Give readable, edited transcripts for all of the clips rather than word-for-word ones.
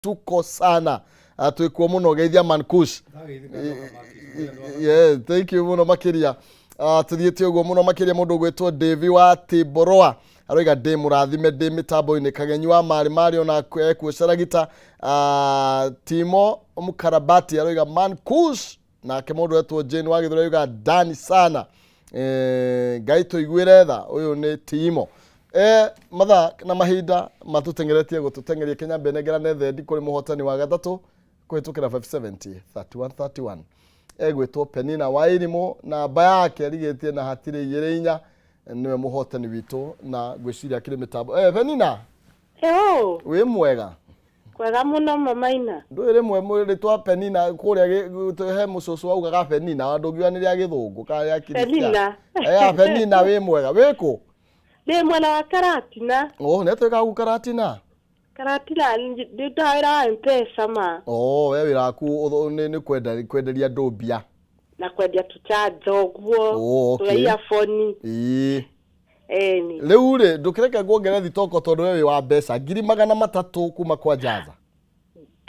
Tuko sana. Twikuo muno geithia Mankush. Yeah, thank you muno makiria. Tuthiĩte ũguo mũno makĩria. Mũndũ ũgwĩtwo Davy wa Timboroa aroiga ndĩ mũrathime ndĩ mĩtambo-inĩ. Kagenyi wa marĩ marĩ ona ekuo Caragita. Timo Mũkarabati aroiga Mankush. Nake mũndũ wetwo Jane wa Gĩthũri aroiga ndani sana. Ngai tũiguĩre tha. Ũyũ nĩ Timo. Mathaa na mahinda matũteng'eretie gũtũteng'eria. Kenya mbenengerane thendi kũrĩ mũhotani wa gatatũ kũhĩtũkĩra 570 31 31, egwĩtwo Penina wa Irimũ, namba yake ĩrigĩtie na hatirĩ igĩrĩ inya. Nĩwe mũhotani witũ na ngwĩciria akĩrĩ mĩtambo. Penina. Ĩũ. Wĩ mwega? Kwega mũno, mamaina. Ndũĩ rĩmwe rĩtwa Penina kũrĩa he mũcũcũ augaga Penina, ndũngiuga nĩ rĩa gĩthũngũ kana rĩa Kiristiano. Penina. Penina, wĩ mwega? Wĩkũ? Ndĩ mwena wa Karatina. Oh, nĩ twĩkaga Karatina? Karatina, ndutaga wĩra wa M-Pesa ma. Oh, we wĩra waku nĩ kwenda kwenderia andũ mbia. Na kwendia tũcanja ũguo. Oh, okay. Tũa earphone. Ĩĩ. Ĩni. Rĩu rĩ, ndũkĩreke nguongerere thitoko tondũ we wĩ wa mbeca 300,000 kuma kwa Jaza.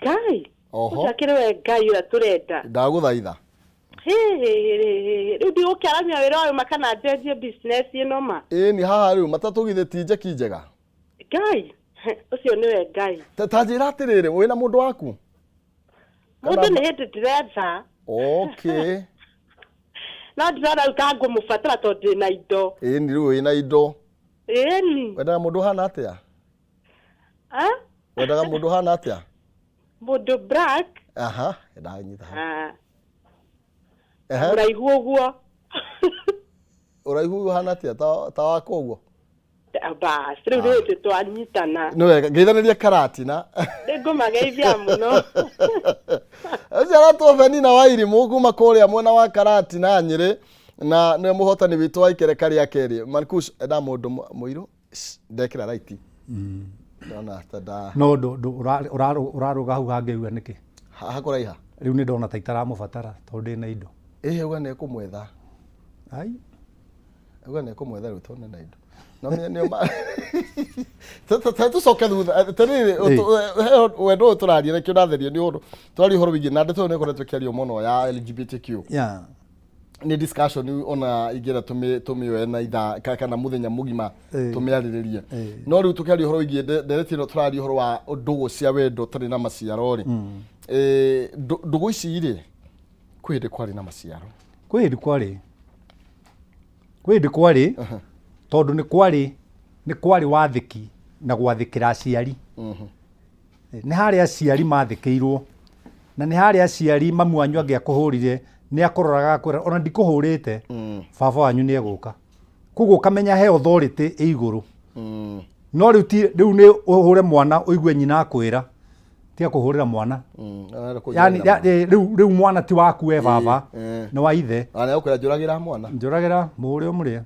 Ngai. Oho. Ũcio akĩrĩ we Ngai ũrĩa tũrenda. Ndagũthaitha. Rĩu ndigũkĩaramia wĩra ũyũ ma kana njenjie business ĩno ma. Ĩni haha rĩu matatũ githĩ ti njeki njega? Ngai ũcio nĩwe Ngai. Ta njĩra atĩrĩrĩ, wĩna mũndũ waku? Mũndũ nĩ hĩndĩ ndĩretha. Okay. No ndĩrona rĩu ta ngũmũbatara tondũ ndĩna indo. Ĩni rĩu wĩna indo. Ĩni. Wendaga mũndũ ũhana atĩa? Ah? Wendaga mũndũ ũhana atĩa? Mũndũ black. Aha, ndanyita hau. Ah. Ehe. Mũraihu ũguo. Ũraihu ũhana atĩa? Ta wakwa ũguo? Bas, rĩu nĩ hĩndĩ twanyitana. Nĩ wega, ngeithanĩria Karatina. Nĩngũmageithia mũno. Ũcio aratwo Benina wa Irimũ kuma kũrĩa mwena wa Karatina Nyĩrĩ, na nĩwe mũhotani witũ wa ikereka rĩa kerĩ. Mankush, enda mũndũ mũirũ, ndekĩra raiti. Ndona ta nda No ũrarũga hau hangĩigua nĩkĩ? Hakũraiha. Rĩu nĩ ndona ta itaramũbatara tondũ ndĩ na indo. Ĩhĩ, uga nĩ ekũmwetha. Ai. Uga nĩ ekũmwetha rĩu tondũ na indo. No nĩo tũcoke thutha tarĩrĩ wendo ũyũ tũraria nĩkĩo ndatherio nĩ ũndũ tũraria ũhoro wĩgiĩ na ndeto ĩyo nĩ ĩkoretwo ĩkĩario mũno ya LGBTQ. Nĩ discussion ona ingĩenda tũmĩoe na ithaa kana mũthenya mũgima tũmĩarĩrĩrie. No rĩu tũkĩaria ũhoro wĩgiĩ ndereti ĩno, tũraria ũhoro wa ndũgũ cia wendo ũtarĩ na maciaro rĩ, ndũgũ ici rĩ, kwĩ hĩndĩ kwarĩ na maciaro? Kwĩ hĩndĩ kwarĩ, kwĩ hĩndĩ kwarĩ, tondũ nĩ kwarĩ wathĩki na gwathĩkĩra aciari. Nĩ harĩ aciari mathĩkĩirwo na nĩ harĩ aciari mamu wanyu angĩakũhũrire nĩ akũroraga akwĩra, "Ona ndikũhũrĩte, baba wanyu nĩ egũka." Koguo ũkamenya he authority ĩ igũrũ. No rĩu ti rĩu nĩ ũhũre mwana ũigue nyina akwĩra tiga kũhũrĩra mwana. Yani rĩu mwana ti waku we baba, nĩ wa ithe. Ana ũkwĩra njũragĩra mwana. Njũragĩra, mũhũre ũmũrĩe,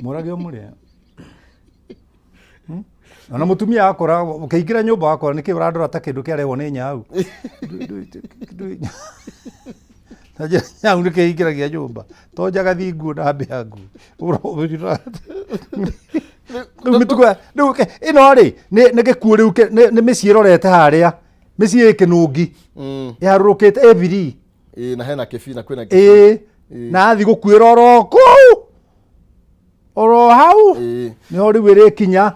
mũrage ũmũrĩe. Ona mũtumia akora ũkĩingĩra nyũmba wakora nĩkĩ ũrandora ta kĩndũ kĩarehwo nĩ nyau? Na nyau nĩkĩ ingĩragia nyũmba to njagathi nguo na mbĩa nguo? Rĩu mĩtugo rĩu ĩno rĩ nĩ gĩkuũ rĩu nĩ mĩciĩ ĩrorete harĩa mĩciĩ ĩ kĩnũngi ĩharũrũkĩte ĩ birii. Ĩĩ, na hena kĩbii na kwĩna kĩbii. Ĩĩ, na athi gũkuĩra oro kũu oro hau. Nĩho rĩu ĩrĩkinya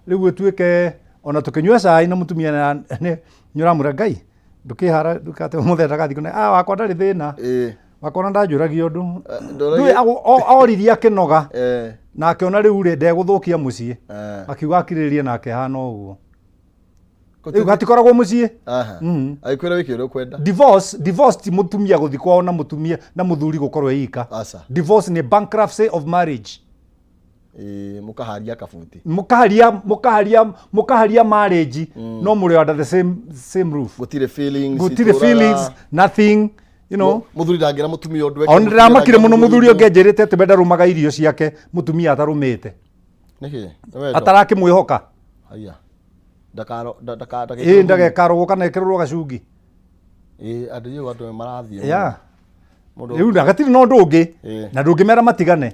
rĩu ĩtuĩke ona tũkĩnyua cai na mũtumia nĩ ũramwĩra Ngai ndũkĩhara ndũkate ũmũthĩ ndagathi kũne wakwa ndarĩ thĩna. Wakwa ona ndanjũragia ũndũ. Ndũragia- Ndũĩ, oririe akĩnoga na akĩona rĩu rĩ ndegũthũkia mũciĩ. Akiuga akirĩrĩrie nake hana ũguo. Rĩu hatikoragwo mũciĩ. Aha. Agĩkwĩra wĩke ũrĩa ũkwenda. Divorce ti mũtumia gũthiĩ kwao na mũtumia na mũthuri gũkorwo e ika. Aca. Divorce nĩ bankruptcy of marriage. Ĩĩ, mũkaharia kabuti. Mũkaharia marriage no mũrĩ under the same roof. Gũtirĩ feelings. Gũtirĩ feelings, nothing, you know. Mũthuri ndangĩra mũtumia ũndũ eke, Ona mũtumia ndĩramakire ndangĩra mũno mũthuri ũndũ. ũngĩ anjĩrĩte atĩ we ndarũmaga irio ciake mũtumia atarũmĩte. Nĩkĩ? Nĩ wendo? Atarakĩmwĩhoka. Haiya. Ndakaro ndaka ndaka Ĩĩ, ndagekarũgwo kana ĩkĩrũrwo gacungi. Ĩĩ, andũ rĩu andũ marathiĩ. Ya. Mũndũ Rĩu na gatirĩ na ũndũ ũngĩ. Na ndũngĩmera matigane.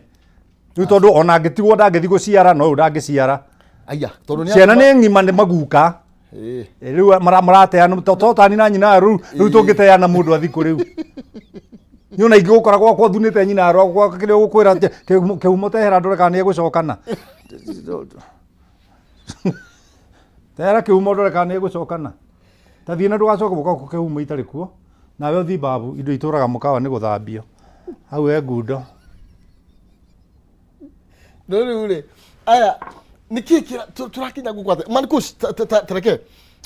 Rĩu tondũ ona angĩtigwo ndangĩthiĩ gũciara no ũyũ ndangĩciara. Aya, tondũ nĩ Ciana nĩ ng'ima nĩ maguka. Ĩĩ. Rĩu marateana to tani na nyina rĩu rĩu tũngĩteana mũndũ athikũ rĩu nĩ ona ingĩ gũkora gwakwa thunĩte nyina rwakwa kĩrĩa ũgũkwĩra atĩ kĩhumo tehera ndore kana nĩ egũcokana tehera kĩhumo ndore kana nĩ egũcokana ta thiĩ na ndũgacoke gũka kĩhumo itarĩ kuo nawe ũthiĩ babu indo itũraga mũkawa nĩ gũthambio hau he ngundo. No rĩu rĩ aya nĩkĩ tũrakinya gũkũ atĩ Mankush tareke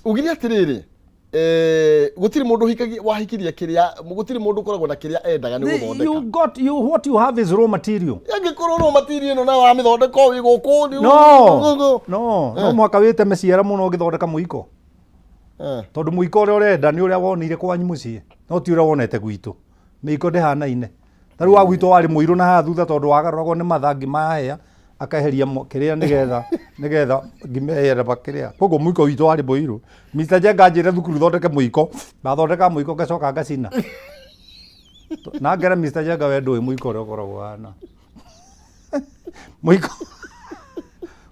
ugire atĩrĩrĩ, gũtirĩ mũndũ wahikirie kĩrĩa, gũtirĩ mũndũ ũkoragwo na kĩrĩa endaga nĩ gũthondeka. You got you what you have is raw material. Angĩkorwo raw material ĩno nawe wamĩthondeka wĩ gũkũ No no no mũhaka wĩteme ciara mũno ũgĩthondeka mũiko. Tondũ mũiko ũrĩa ũrenda nĩ ũrĩa wonire kwanyu mũciĩ no ti ũrĩa wonete gwitũ. Mĩiko ndĩhanaine. Ta rĩu wa gwitũ warĩ mũirũ na haha thutha tondũ wagarũragwo nĩ matha ngima yahĩa akeheria kĩrĩa nĩgetha nĩgetha ngima ĩhere kĩrĩa. Koguo mũiko witũ warĩ mũirũ. Mr Njenga anjĩre thukuru thondeke mũiko, ndathondeka mũiko ngacoka ngacina. Na ngera Mr Njenga we ndũĩ mũiko ũrĩa ũkoragwo ũhana. Mũiko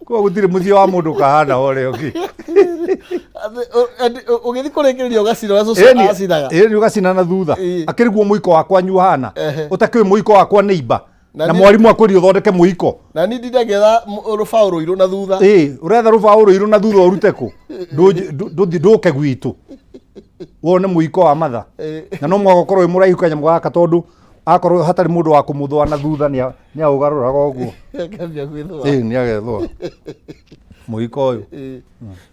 koguo gũtirĩ mũciĩ wa mũndũ ũkahana ũrĩa ũngĩ. Ũgĩthiĩ kũrĩkĩrĩria ũgacina ũrĩa cũcũ acinaga. Ĩni ũgacina na thutha. Akĩriguo mũiko wakwa nyu ũhana. Ũtakĩũĩ mũiko wakwa nĩ imba. Na mwarimũ akwĩrire ũthondeke mũiko. Na niĩ ndinda ngĩetha rũbaũ rũirũ na thutha. Ĩĩ, ũretha rũbaũ rũirũ na thutha ũrute kũ? Ndũthiĩ ndũke gwitũ wone mũiko wa matha. Na no mũhaka ũkorwo wĩ mũraihu kanyamũ gaka tondũ akorwo hatarĩ mũndũ wa kũmũthũa na thutha nĩ aũgarũraga ũguo. Akambia gwĩthũa. Ĩĩ, nĩ agethũa mũiko ũyũ.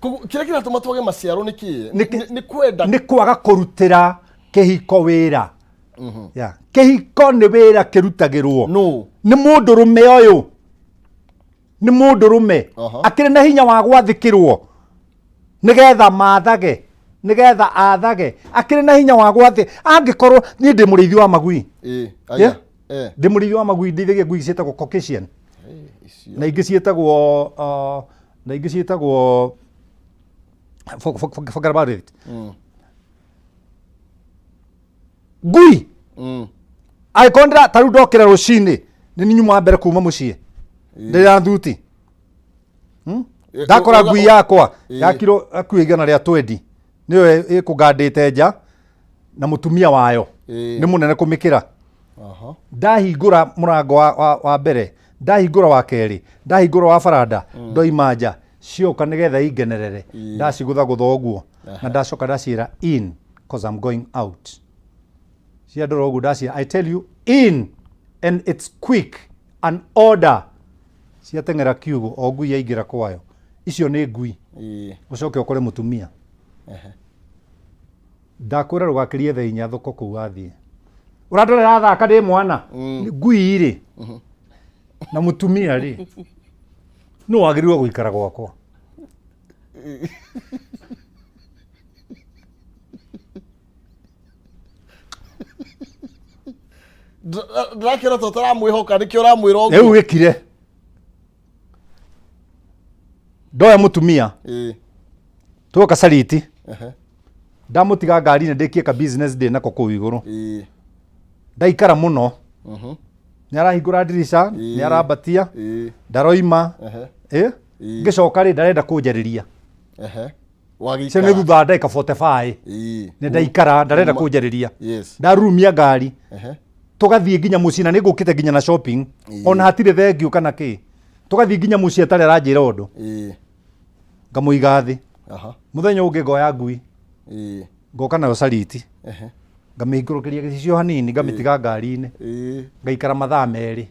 Koguo kĩrĩa kĩratũma twage maciaro nĩ kĩĩ? Nĩ kwenda. Nĩ kwaga kũrutĩra kĩhiko wĩra. Yeah. Kĩhiko nĩ wĩra kĩrutagĩrwo. No. Nĩ mũndũrũme ũyũ. Nĩ mũndũrũme. Akĩrĩ na hinya wa gwathĩkĩrwo nĩgetha mathage, nĩgetha athage. Akĩrĩ na hinya wa gwathĩ. Angĩkorwo niĩ ndĩ mũrĩithi wa magui. Aya. Ndĩ mũrĩithi wa magui, ndĩithagia ngui ciĩtagwo Caucasian. Na ingĩ ciĩtagwo na ingĩ ciĩtagwo forget about it. Ngui angĩkorwo ndĩra ta rĩu ndokĩra rũcinĩ nĩ niĩ nyuma wa mbere kuma mũciĩ ndĩra thuti. Ndakora ngui yakwa ya kiro hakuhĩ 120 nĩyo ĩkũngandĩte nja na mũtumia wayo nĩ mũnene kũmĩkĩra. Ndahingũra mũrango wa mbere, ndahingũra wa kerĩ, ndahingũra wa baranda, ndoima nja cioka nĩgetha ingenerere, ndacigũthagũtha ũguo na ndacoka ndaciĩra in cause I'm going out. Ciandora ũguo ndaciĩra I tell you in and it's quick an order. Ciateng'era kiugo o ngui yaingĩra kwayo. Icio nĩ ngui. Ũcoke ũkore mũtumia. Ndakwĩra rũgakĩrie thaa inya thoko kũu wathiĩ. Ũrandorera thaka ndĩ mwana. Ngui rĩ na mũtumia rĩ nũ wagĩrĩirwo gũikara gwakwa? Ndĩrakĩona ta ũtaramwĩhoka nĩkĩo ũramwĩra ũguo. Rĩu gĩkire ndoya mũtumia tuoka Saliti ndamũtiga ngari-inĩ ndĩkie ka business ndĩ nako kũu igũrũ. Ndaikara mũno nĩ arahingũra ndirica nĩ arambatia ndaroima. Ngĩcoka rĩ ndarenda kũnjarĩria. Cio nĩ thutha wa ndagĩka 45 nĩ ndaikara ndarenda kũnjarĩria. Ndarurumia ngari tũgathiĩ nginya mũciĩ na nĩ ngũkĩte nginya na shopping ona hatirĩ thengiũ kana kĩ. Tũgathiĩ nginya mũciĩ atarĩ aranjĩra ũndũ. Ngamũiga thĩ. Mũthenya ũngĩ ngoya ngui. Ngoka nayo Saliti. Ngamĩikũrũkĩria gĩcicio hanini ngamĩtiga ngari-inĩ. Ngaikara mathaa 2.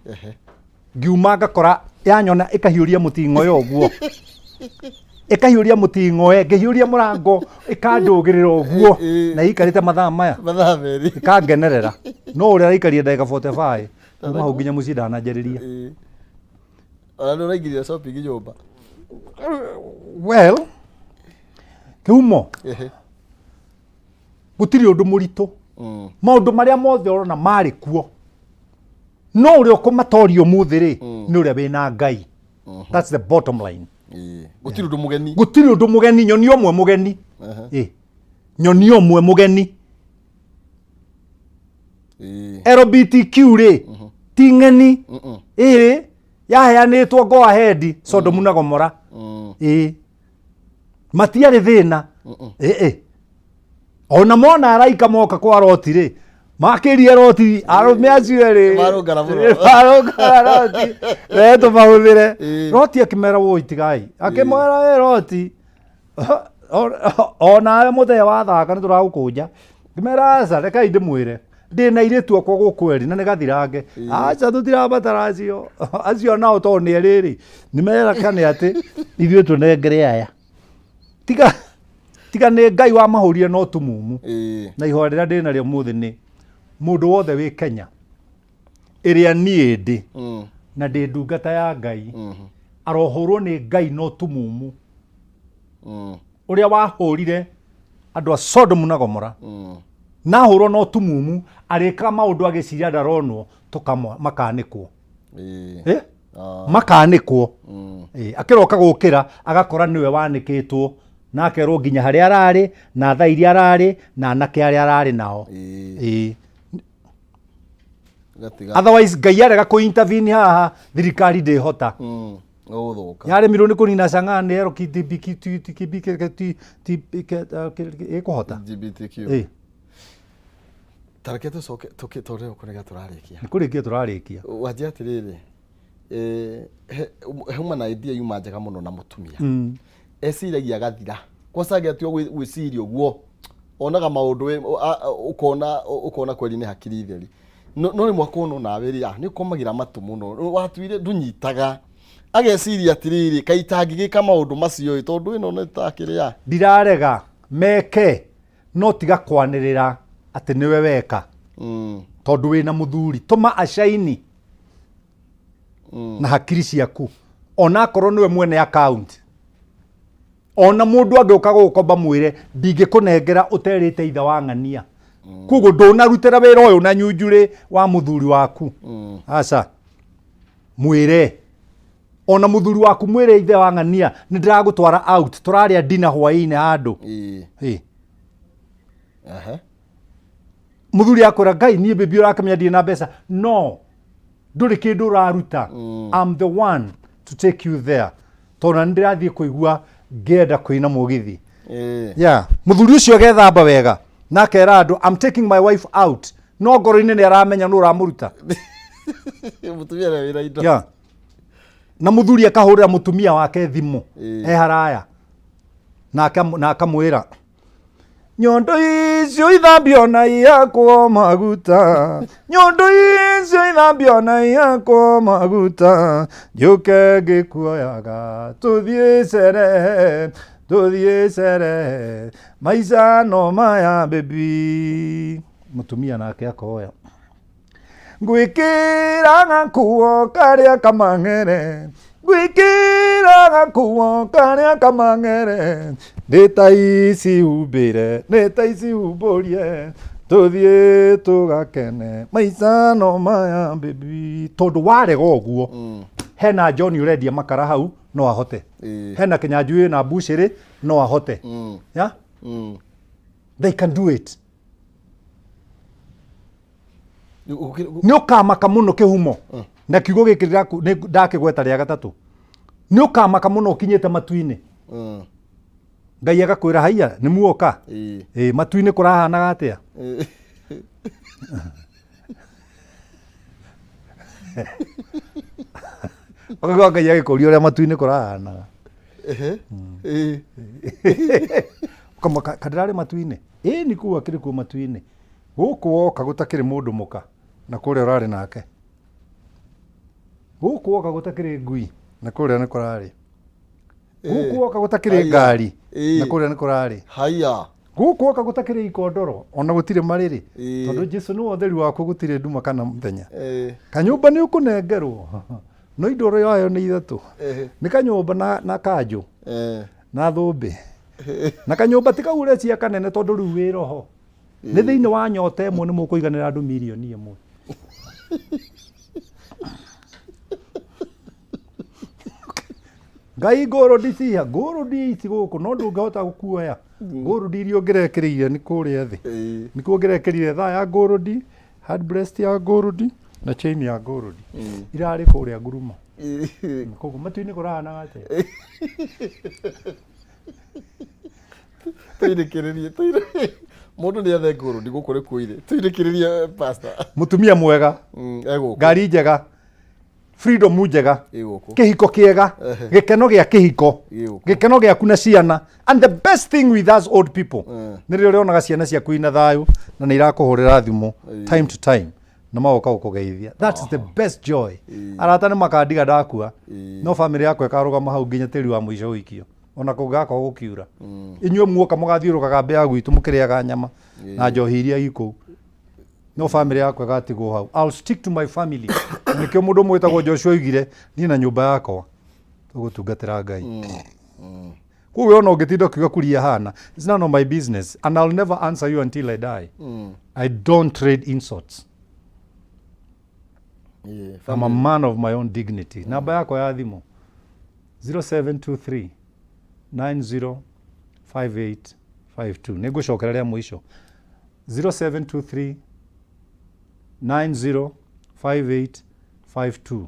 Ngiuma ngakora yanyona ĩkahiũria mũting'oe ũguo. Ĩkahiũria mũting'oe, ngĩhiũria mũrango ĩkandũgĩrĩra ũguo na ĩikarĩte mathaa maya. Mathaa 2. Ĩkangenerera. No ũrĩa araikaria ndagĩka 45 kuma hau nginya mũciĩ ndananjarĩria. Ona nĩ ũraingĩria shopping nyũmba. Well, kĩhumo gũtirĩ ũndũ mũritũ. Maũndũ marĩa mothe ũrona marĩ kuo no ũrĩa ũkũmatoria ũmũthĩ rĩ nĩ ũrĩa wĩna Ngai. That's the bottom line. Gũtirĩ ũndũ mũgeni. Gũtirĩ ũndũ mũgeni, nyoni ũmwe mũgeni. Nyoni ũmwe mũgeni. LGBTQ rĩ ti ng'eni. Yaheanĩtwo go ahead Sodomu na Gomora. Matiarĩ thĩna. Ĩĩ, ona mona araika moka kwa Loti rĩ, makĩria Loti arũme acio erĩ Marũngara mũno. Marũngara Loti, we tũmahũthĩre. Loti akĩmera, woi tigai. Akĩmwĩra, ĩ Loti, onawe mũthee wathaka nĩ tũragũkũnja. Ngĩmera, aca, rekai ndĩmwĩre, ndĩ na airĩtu akwa gũkũ erĩ na nĩ gathirange. Aca, tũtirabatara acio acio nao, tondũ nĩ erĩ rĩ, nĩ merakane atĩ ithuĩ tũnengere aya. Tiga tiga nĩ Ngai wamahũrire no tumumu. Na ihoya rĩrĩa ndĩ narĩo mũthĩ nĩ mũndũ wothe wĩ Kenya ĩrĩa niĩ ndĩ na ndĩ ndungata ya Ngai, arohũrwo nĩ Ngai no tumumu ũrĩa wahũrire andũ a Sodomu na Gomora. Na ahũrwo no tumumu, arĩkaga maũndũ agĩciria ndaronwo, tũkamwa makanĩkwo. Eh? Makanĩkwo. Akĩroka gũkĩra agakora nĩwe wanĩkĩtwo, na akerwo nginya harĩa ararĩ na thaa iria ararĩ na anake arĩa ararĩ nao. Gatiga. Otherwise Ngai arega kũ intervene haha, thirikari ndĩhota. Gũgũthũka. Yaremirwo nĩ kũnina cang'aa nĩ ero ĩkũhota. LGBTQ. Tareke tũcoke tũkĩ tondũ rĩu kũrĩga tũrarĩkia. Nĩ kũrĩkia tũrarĩkia. Wanjia atĩrĩrĩ, hauma na idea yuma njega mũno na mũtumia eciragia agathira kwanza angĩatua gwĩciria ũguo, onaga maũndũ ũkona ũkona kweri nĩ hakiri theri. No rĩmwe akona nawe rĩ, nĩ ũkomagĩra matũ mũno, watuire ndũnyitaga, ageciria atĩrĩrĩ, kaĩ itangĩgĩka maũndũ macio ĩ, tondũ ĩno nĩ takĩrĩa. Ndirarega meke, no tiga kwanĩrĩra atĩ nĩwe weka, tondũ wĩna mũthuri. Tũma acaini na hakiri ciaku, ona akorwo nĩwe mwene account. Ona mũndũ angĩũka gũgũkomba, mwĩre, ndingĩkũnengera ũterĩte ithe wa ng'ania. Koguo ndũnarutĩra wĩra ũyũ na nyunjurĩ wa mũthuri waku. Aca, mwĩre, ona mũthuri waku mwĩre, ithe wa ng'ania nĩ ndĩragũtwara out, tũrarĩa dinner hwaĩ-inĩ handũ. Mũthuri akwĩra, Ngai, niĩ baby ũrakĩmenya ndirĩ na mbeca. No ndũrĩ kĩndũ ũraruta. I'm the one to take you there, tondũ na nĩ ndĩrathiĩ kũigua ngĩenda kũina mũgithi. Yeah, mũthuri ũcio agethamba wega na akera andũ, "I'm taking my wife out," no ngoro-inĩ nĩ aramenya nũ ũramũruta. Mũtumia nĩ wĩra indo. Yeah. Na mũthuri akahũrĩra mũtumia wake thimũ e haraya na akamwĩra, nyondo icio ithambio na iyakwo maguta, nyondo icio ithambio na iyakwo maguta, njũke ngĩkuoyaga tũthiĩ cerehe, tũthiĩ cerehe, maica no maya baby. Mũtumia nake akoya, ngwĩkĩra gakuo karĩa kamang'ere, ngwĩkĩra gakuo karĩa kamang'ere, nĩ ta ici humbĩre, nĩ ta ici humbũrie, tũthiĩ tũgakene maica no maya baby. Tondũ warega ũguo, hena John ũrendia makara hau, no ahote. Hena Kĩnyanjui na mbucĩrĩ, no ahote. Yeah? They can do it. Nĩ ũkamaka mũno kĩhumo na kiugo gĩkĩ nĩ ndakĩgweta rĩa gatatũ. Nĩ ũkamaka mũno ũkinyĩte matu-inĩ, Ngai agakwĩra, haiya, nĩ muoka. Ĩ, matu-inĩ kũrahanaga atĩa? Ũkaigua Ngai agĩkũria ũrĩa matu-inĩ kũrahanaga. Ũkamaka kandirarĩ matu-inĩ. Ĩ, nĩ kuo akĩrĩ kuo matu-inĩ, gũkũ woka gũtakĩrĩ mũndũ mũka na kũrĩa ũrarĩ nake, gũkũ woka gũtakĩrĩ ngui na kũrĩa nĩ kũrarĩ, gũkũ woka gũtakĩrĩ Haiya. ngari na kũrĩa nĩ kũrarĩ, Haiya. Gũkũ woka gũtakĩrĩ ikondoro ona gũtirĩ marĩrĩ, tondũ Jesu nĩwe ũtheri waku, gũtirĩ nduma kana mũthenya. Kanyũmba nĩ ũkũnengerwo, no indo yayo nĩ ithatũ. Nĩ kanyũmba na kanjũ na thũmbĩ. Na kanyũmba ti kau ũrecia kanene, tondũ rĩu wĩ roho nĩ thĩinĩ wa nyota ĩmwe nĩ mũkũiganĩra andũ mirioni 1. Ngai, ngũrũndi ciha ngũrũndi ici gũkũ, no ndũngĩhota gũkuoya ngũrũndi iria ũngĩrekĩrĩire nĩ kũrĩa thĩ. Nĩkuo ũngĩrekĩrire thaa ya ngũrũndi, hand breast ya ngũrũndi na chain ya ngũrũndi irarĩ kũrĩa ngurumo. Koguo matu-inĩ kũrahanaga atĩa? Tũirĩkĩrĩrie, tũirĩ. Mũndũ nĩ ethe ngũrũ, ndigũkũ nĩ kuire. Tũirĩkĩrĩrie pastor. Mũtumia mwega. Egũkũ. Ngari njega, freedom njega. Ĩgũkũ. Kĩhiko kĩega, gĩkeno gĩa kĩhiko. Gĩgũkũ. Gĩkeno gĩaku na ciana. And the best thing with us old people nĩ rĩrĩa ũrĩonaga ciana ciaku ina thayũ na nĩ irakũhũrĩra thimũ time to time na magoka gũkũgeithia. That's the best joy. Arata nĩ makandiga ndakua, no famĩlĩ yakwa ĩkarũgama hau nginya tĩri wa mũico ũikio, ona kũngĩgakorwo gũkiura. Inyuĩ muoka mũgathiũrũrũka kambĩ ya gwitũ mũkĩrĩaga nyama na njohi iria ikũu, no famĩlĩ yakwa ĩgatigwo hau. I'll stick to my family. Na nĩkĩo mũndũ ũmwe wĩtagwo Joshua oigire, niĩ na nyũmba yakwa tũgũtungatĩra Ngai. Koguo ona ũngĩtinda ũkiuga kuria hana, it's none of my business and I'll never answer you until I die. I don't trade insults. I'm a man of my own dignity. Namba yakwa ya thimũ 0723 905852. Nĩ ngũcokera rĩa mũico, 0723 905852.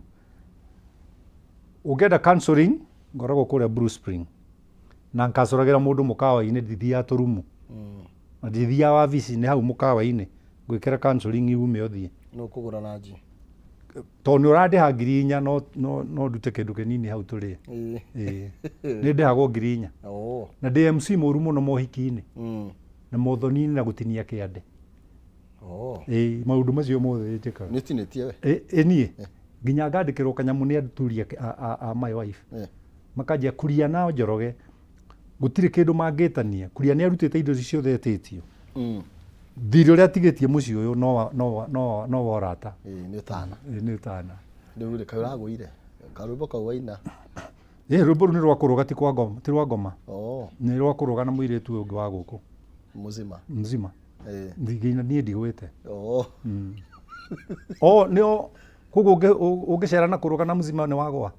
Ũngĩenda counseling, ngoragwo kũrĩa Blue Spring na nkacoragĩra mũndũ mũkawa-inĩ. Ndithiaga tũrumu na ndithiaga wabici, nĩ hau mũkawa-inĩ ngwĩkĩra counseling ume ũthiĩ. Nũ kũgũra na nji. Tondũ nĩ ũrandĩha 4,000, no ndute kĩndũ kĩnini hau tũrĩe. Ĩĩ. Nĩ ndĩhagwo 4,000. Na ndĩ MC mũru mũno mohiki-inĩ na mothoni-inĩ na gũtinia kĩande. Ĩĩ, maũndũ macio mothe njĩkaga. Nĩ ũtinĩtie we? Ĩ niĩ nginya ngandĩkĩrwo kanyamũ nĩ aturi a my wife. Makanjia kuria na Njoroge gũtirĩ kĩndũ mangĩtania. Kuria nĩ arutĩte indo ici ciothe etĩtio. Thirĩ ũrĩa atigĩtie mũciĩ ũyũ no wa ũrata. Ĩĩ, nĩ ũtana. Ĩ, nĩ ũtana. Rĩu rĩ, kaĩ ũragũire karwĩmbo kau waina? Ĩ, rwĩmbo rũu nĩ rwa kũrũga, ti kwa ngoma, ti rwa ngoma. Nĩ rwa kũrũga na mũirĩtu ũyũ ũngĩ wa gũkũ. Mũzima. Mzima. Nginya niĩ ndigwĩte. O nĩo koguo ũngĩcera na kũrũga na mzima nĩ wagwa.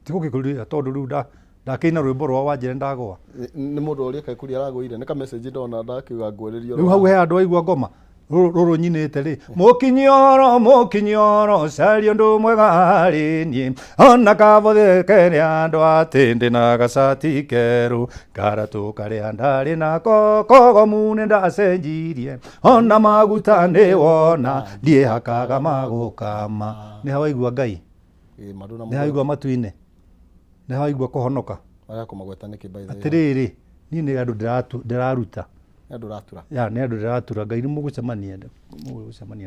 Tigũgĩkũria tondũ rĩu ndakĩina rwĩmbo rwao wanjĩre ndagwa. Nĩ mũndũ ũrĩa kaĩ kuria aragũire, nĩ ka message ndona ndakiuga ngwarĩrie. Rĩu hau he andũ aigua ngoma rũrũ nyinĩte rĩ, mũkinyoro mũkinyoro caria ũndũ mwega harĩ niĩ, ona kabothekere andũ atĩ ndĩ na gacati kerũ karatũ karĩa ndarĩ nako kogomu nĩ ndacenjirie, ona maguta nĩ wona ndiĩhakaga magũkama. Nĩ ha waigua Ngai? Ĩĩ, madũ na Nĩ ha waigua matu-inĩ? Nĩ ha waigua kũhonoka? Arĩa kũmagweta nĩkĩ, by the way? Atĩrĩrĩ, niĩ nĩ andũ ndĩraruta. Nĩ andũ ũratura. Ya, nĩ andũ ndĩratura. Ngai nĩ mũgũcemania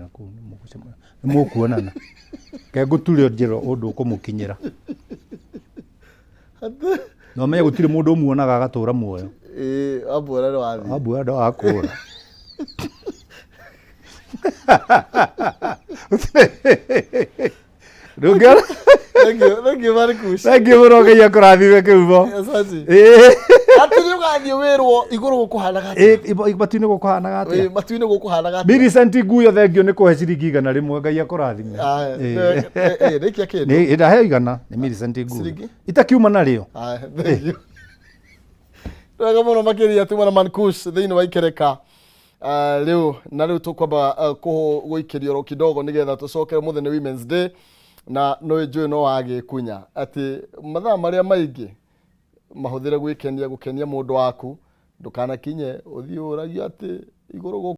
na kũu, nĩ mũgũcemania, nĩ mũkuonana. Ke ngũture njĩra ũndũ ũkũmũkinyĩra. Na ũmenye gũtirĩ mũndũ ũmuonaga agatũra muoyo. Ĩĩ, ambuona nĩ wathiĩ. Ambuona ndo akũra. Ndũngĩona. Thank you, thank you very much. Thank you mũno, Ngai akũrathime kĩumo. Asante. Ĩĩ. Atĩ nĩ ũgathiĩ wĩrwo igũrũ gũkũhanaga atĩa? Ĩ, matu-inĩ gũkũhanaga atĩa? Ĩĩ, matu-inĩ gũkũhanaga atĩa? Millicent Nguyo, thengio nĩ kũhe ciringi 100, Ngai akũrathime. Aya, Ĩĩ. rĩkia kĩndũ. Nĩ ndaheo 100 nĩ Millicent Nguyo. Ciringi? Itakiuma narĩo. Aya, thank you. Wega mũno makĩria tuma na Mankush thĩinĩ wa Ikereka. Rĩu na rĩu tũkwamba gũikĩrio oro kidogo nĩgetha tũcokere. Mũthenya nĩ Women's Day na no njũĩ no wagĩkunya atĩ mathaa marĩa maingĩ mahũthĩre gwĩkenia, gũkenia mũndũ waku, ndũkanakinye ũthiĩ ũragio atĩ igũrũ gũkũ.